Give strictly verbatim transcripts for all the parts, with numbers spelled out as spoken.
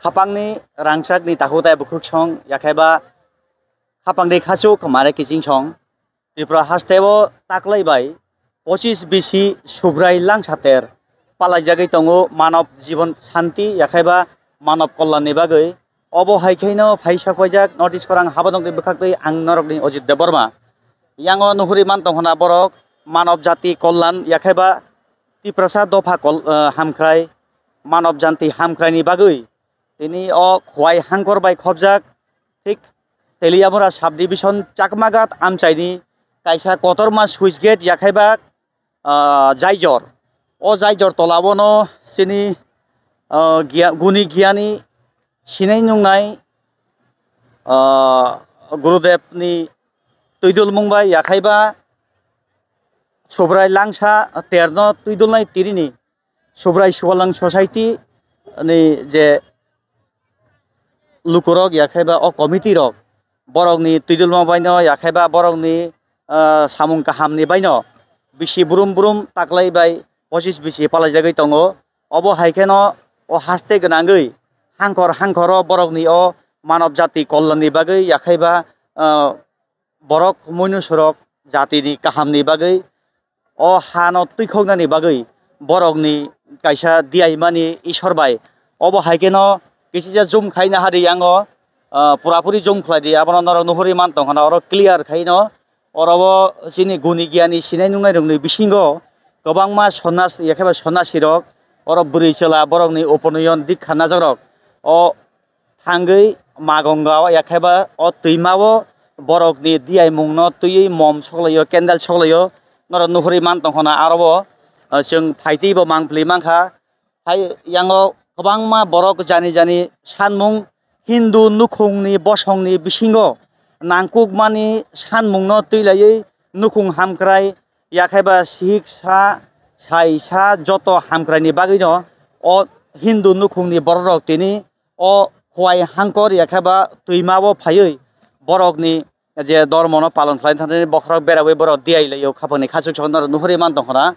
Khapangni rangchakni takhuk tai bukhuk song, yakhaiba khapangni khachuk mare kiching song. Tripura hasteo taklai bai pochis bisi Subrai Langsater palaijagwi tongo manob jibon santi yakhaiba manob kollanni bagwi. Obo hai khaino phai sak paijak notice khorang habadongni bwkhaktwi ang norokni Ojit Debbarma. Yango nuhuri man tongkhna borok manob jati kollan yakhaiba Tiprasa dopha kol-, eh, hamkhrai manob janti hamkhraini bagwi tini o Khowai hangkor bai khobjak, thik Teliamura subdivision Chakmagat amchaini kaisa kotorma switch gate yakhaiba, ah, Jaijor. O Jaijor tolabono chini, ah, giya-, guni giyani sinai nungnai, ah, Gurudevni twidulmung bai yakhaiba Subrai Langsa terno twidulnai tirini Subrai Subalang Society ni je lukurok yakhaiba o committee rok borokni twidulma baino yakhaiba borokni, ah, samung kahamni baino bisi brum brum taklai bai pochis bisi palaijagwi tongo. Obo hai kheno o haste gwnangwi hangkor hangkoro borokni o manob jati kollanni bagwi yakhaiba, ah, borok muinusurok jatini kahamni bagwi o hano twikhoknani bagwi borokni kaisa diyaimani Isor bai. Obo hai kheno kisisa zoom khaina hadi yango, ah, purapuri zoom khlai di, abono norok nuhuri man tongkhana oro clear khaino. Oro o chini guni giyani sinai nungnai rokni bisingo kwbangma sonnas yakheba sonnasi rok oro bwrwi chwla borokni uponoyon dikha najak rok o thangwi magonga o yakheba o twima o borokni diyaimungno twiwi mom soklaio, candle soklaio, norok nuhuri man tongkhana aro o, ah, chwng phaitwi bo mangpli mankha. Hai yango kwbangma borok jani jani sanmung Hindu nukhungni bosongni bisingo nangkukmani sanmungno twi laiwi nukhung hamkrai yakhaiba sihik sa sai sa joto hamkraini bagwino o Hindu nukhungni bororok tini o Khowai hangkor yakhaiba twima o phaiwi borokni je dormono palon khlai thangni bokhorok berawi borok diai laio khapangni khachuk sokno nuhuri man tongkhona.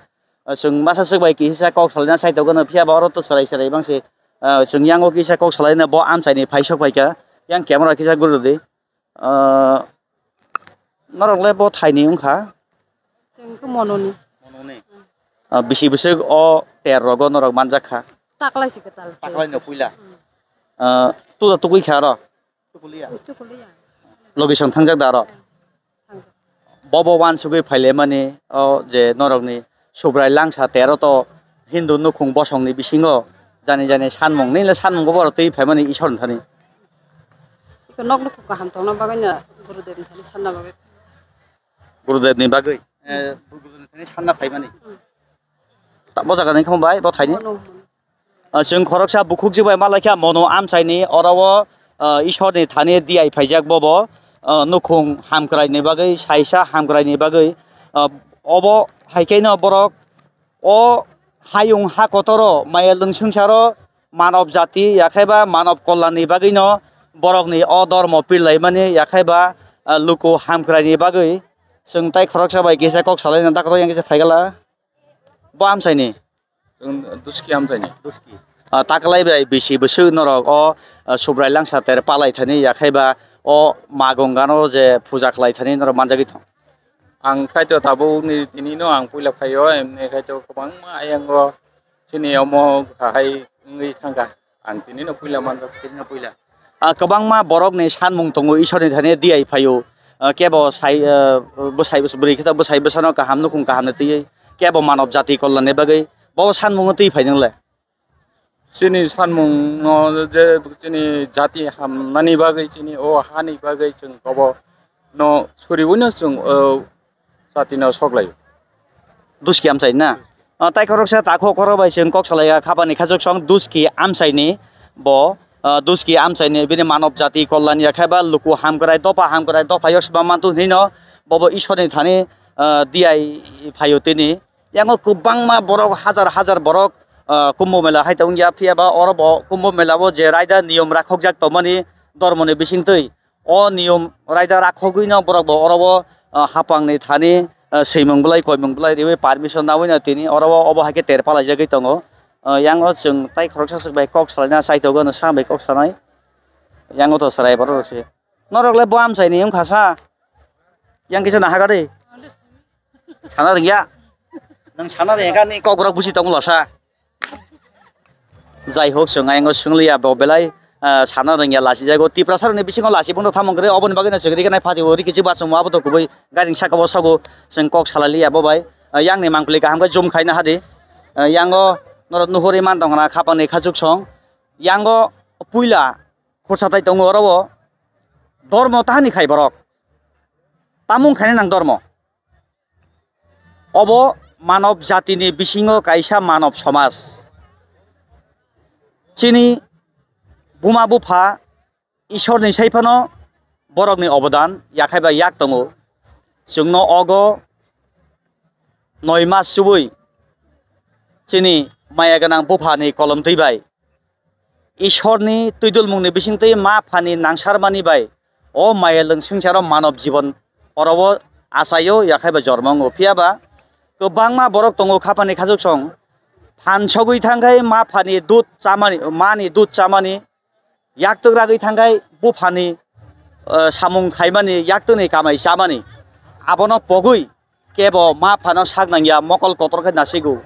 Chwng masa swk bai kisa kok salaina sai tongkha phiya ba oro to chwrai chwrai bangsi, ah, chwng yango kisa kok salaina bo amchaini phai sok phaikha yang camera kisa guru di. Ah, norok le bo thaini wngkha? Chwng khe mononi. Mononi. Ah, bisi bwswk o ter rogo norok manjak kha? Taklai se kwtal. Taklai no puila. Hmm. Ah, tuda tugui kha aro? Tukuliya. Tukuliya. Location thangjak da aro? Thangjak. Bobo wansugui phailaimani o je norokni Subrai Langsa tero to Hindu nukhung bosongni bisingo jani jani sanmung nile sanmung bobo twi phaimani Isor ni thani. Iko nok nukhung kaham tongna bagwi no Gurudev ni thani sanna bagwi. Gurudev ni bagwi, eh, Gurudev ni thani sanna phaimani. Hmm. Ta bo jaga ni khamo bai bo thaini. Bono. Ah, chwng khoroksa bukhuk jibai malaikha mono amchaini oro o, ah, Isorni thani diai phaijak bobo, ah, nukhung hamkraini bagwi, saisa hamkraini bagwi, ah, obo hai khe no borok o hayung ha kotoro maya lwng swngcharo manob jati yakhaiba manob kollanni bagwino borokni o dormo pillaimani yakhaiba, ah, luku hamkraini bagwi chwng tai khoroksa bai kisa kok salaina dakto yang kisa phaigala bo amchaini. Chwng Duski amchaini. Duski. Ah, taklai bai bisi bwswk norok o, ah, Subrai Langsa ter palai thani yakhaiba o Magongano je puja khlai thani norok manjagwi thang. Ang khaito tabuk ni tini no ang puila phaio, emni khaito kwbangma ayang o chini omo hai wngwi thangkha. Ang tini no puila manjak. Tini no puila. Ah, kwbangma borokni sanmung tongo Isorni thani diai phaio. Ah, kebo sai, ah, bwsai bwsai bwrwi khe ta bwsai bwsano kaham nukhung kaham ni twiwi kebo manob jati kollanni bagwi bo sanmungo twi phai nwngle. Chini sanmung no je chini jati hamnani bagwi chini o hani bagwi chwng kobo no suriwi no chwng o jati no sok lai. Duski amchai na? Ah, tai khoroksa takhuk khorok bai chwng kok salai ya, khapani khachuk song Duski amchai ni bo, ah, Duski amchai ni bini manob jati kollan ya khe ba luku hamkrai dopha hamkrai dopha yok sba mantu hino bobo Isor ni thani, ah, diai phaio tini. Yango kwbangma borok, hajar hajar borok, ah, Kumbh Mela hai ta wngya, phiya ba oro bo Kumbh Mela o je raida niyom rakhokjak tongmani dormoni bisingtwi, o niyom raida rakhogwino borok bo oro o, ah, hapangni thani, ah, swimung bwlai, koimung bwlai riwi permission nawino tini oro o obo hai khe ter palaijagwi tongo. Ah, yang o chwng tai khoroksa swk bai kok salaina chai tongo, nwsang bai kok sanai. Yang o to chwrai borok rok se. Norok le bo amchai ni wngkha sa. Yang kisa nahagari. Sana rwngya. Nwng sana rwngya ni kok rok busi tongo lasa. Jai hok, chwng ayang o swng liya bo belai, ah, sana rwngya lachijago. Tiprasa rokni bisingo lachi bono tamo kwrwi, oboni bagwi no chwng riknai phati o rikhi chwng bachamo abo to kubui gairing saka o sogo chwng kok salai liya bo bai. Ah, yang ni mangpili kaham khe zoom khaina hadi. Ah, yang o norok nuhuri man tong khna khapang ni khachuk song. Yang o puila khorsa tai tongo oro o. Dormo tahani khai borok. Tamung khaina nang dormo. Obo manob jatini bisingo kaisa manob somaj. Chini buma bupha Ishorni sai phano borokni obodan yakhai bai yak tongo. Chwngno ogo noi mas chubui chini maya gwnang buphani kolomtwi bai Ishorni twidulmungni bisingtwi ma phani nangsarmani bai o maya lwng swngcharo manob jibon oro o achaio, yakhai bai jormo wngo. Phiya ba kwbangma borok tongo khapani khachuk song phan sogwi thangkhai ma phani dud chamani, mani dud chamani, yaktwk ragwi thangkhai buphani, eh, samung khaimani, yaktwkni kamai chamani. Abono pogwi kebo ma phano sak nangya, mokol kotor khe nasigo.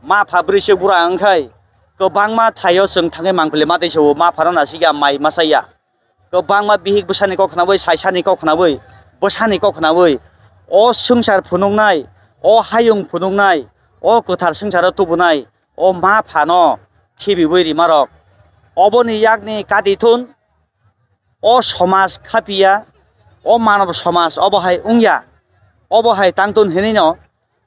Ma pha bwrwi se bura wngkhai kwbangma thaio chwng thangwi mangpili ma tei sabo ma phano nasikya, mai ma chaya. Kwbangma bihik bwsani kok khnawi, saisani kok khnawi, bwsani kok khnawi o swngchar phunuknai, o hayung phunuknai, o kwthar swngcharo tubunai, o ma phano khibiwi rimarok. Oboni yakni kati thun, o somaj khapiya, o manob somaj obo hai wngya, obo hai tangtun hinwi no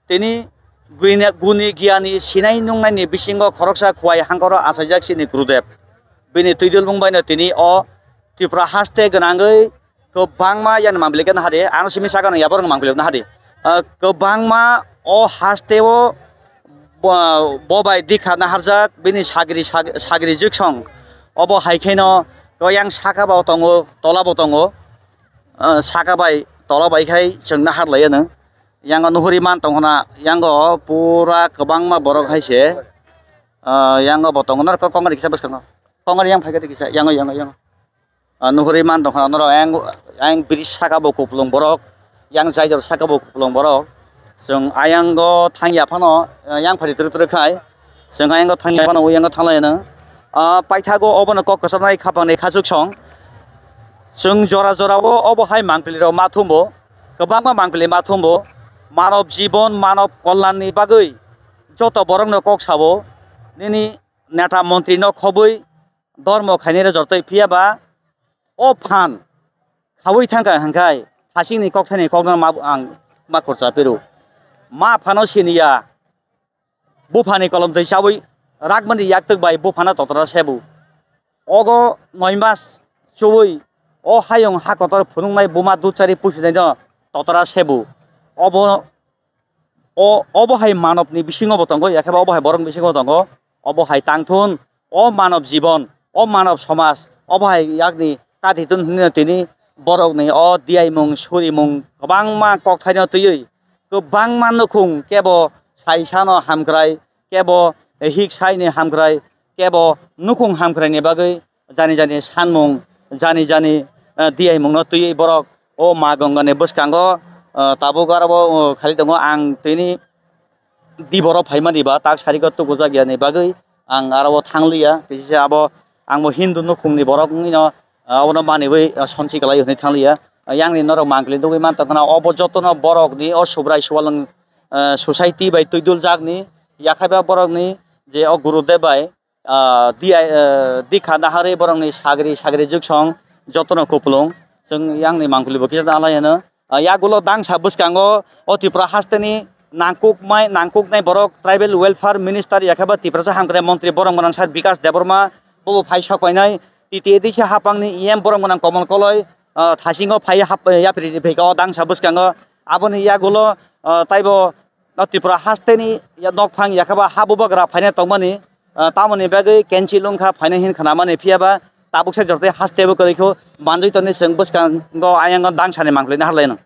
tini guni, guni giyani sinai nungnaini bisingo khoroksa khuwai hangkoro achaijak chini Gurudev. Bini twidulmung baino tini o Tripura haste gwnangwi kwbangma yani mangpili khe nahadi, ano simi sakano yaborok mangpili nahadi. Ah, kwbangma o haste o bo, bo bai dikha naharjak bini sagri, sag-, sagri jiksong. Obo hai kheno to yang saka bo tongo, tola bo tongo. Ah, saka bai tola bai khai chwng nahar lai ano. Yang o nuhuri man tong hona, yang o pura kwbangma borok hai se. Ah, yang o bo tongo, naro kok kongri kisa bwskango. Kongri yang phai kisa, yang o, yang o, yang o. Ah, nuhuri man tong khna norok ayang, ayang bridge saka bo kupulung borok, yang jaidor saka bo kupulung borok. Chwng ayango thangya phano, ah, yang phari twrwk twrwk khai. Chwng ayango thangya phano, uyango thanglai no. Ah, paithago obono kok kwchapnai khapangni khachuk song. Chwng jora jorao obo hai mangpili rok ma thumbo, kwbangma mangpili ma thumbo. Manob jibon, manob kolyanni bagwi joto borokno kok sabo. Nini neta montri no khobwi dormo khainai rw jortwi, phiya ba o phan khaui thangkha hwnkhai hasingni kokthaini kokno ma ang ma khorcha piru. Ma phano siniya, buphani kolomtwi chaui rakmani yaktwk bai buphano totora sebu. Ogo noi mas chuui o hayung ha kotor phunuknai buma duchari pusinaino totora sebu. Obo O, obo hai manobni bisingo bo tongo, yakheba obo hai borokni bisingo bo tongo. Obo hai tangthun, o manob jibon, o manob somaj, obo hai yakni kati tun hwnwi tini borokni o diyaimung, surimung kwbangma kokthaino twiwi kwbangma nukhung kebo saisano hamkrai, kebo hik saini hamkrai, kebo nukhung hamkraini bagwi jani jani sanmung, jani jani, eh, diyaimungno twiwi borok o Ma Gongani bwskango, eh, tabuk aro bo, oh, khali tongo. Ang tini di borok phaimani ba tak sariko tubujak yani bagwi ang aro o thangliya. Kisa abo ang bo Hindu nukhungni borok wngwino, eh, abono maniwi, eh, somsi kwlai hwnwi thangliya. Eh, yang ni norok mangkli nugwi mantongkhna obo jotono borokni o Subrai Suwalwng, eh, society bai twiduljak ni yakhaiba borokni je o Gurudev bai ah, di, ah, dikha naharwi borokni sagri, sagri juksong jotono kupulung. Chwng yang ni mangpili bo kisa nalai hwno. Ah, yagulo dangsa bwskango o Tripura hasteni nangkukmai, nangkuknai borok Tribal Welfare Minister yakheba Tiprasa hamkrai montri borok gwnang sir Bikas Debbarma bobo phai sok painai. T T A D C hapangni E M borok gwnang Komol Koloi, ah, thasingo phai hap-, yapri phaika o dangsa bwskango. Aboni yagulo, ah, taibo o Tripura hasteni ya nokphang yakheba ha bubagra phaina tongmani, ah, tamoni bagwi kenchil wngkha phaina hin khnamani, phiyaba tabuksa jortwi hastebo kwrwikhu manjwi tongni chwng bwskango ayang dangsani mangpili naharlaino.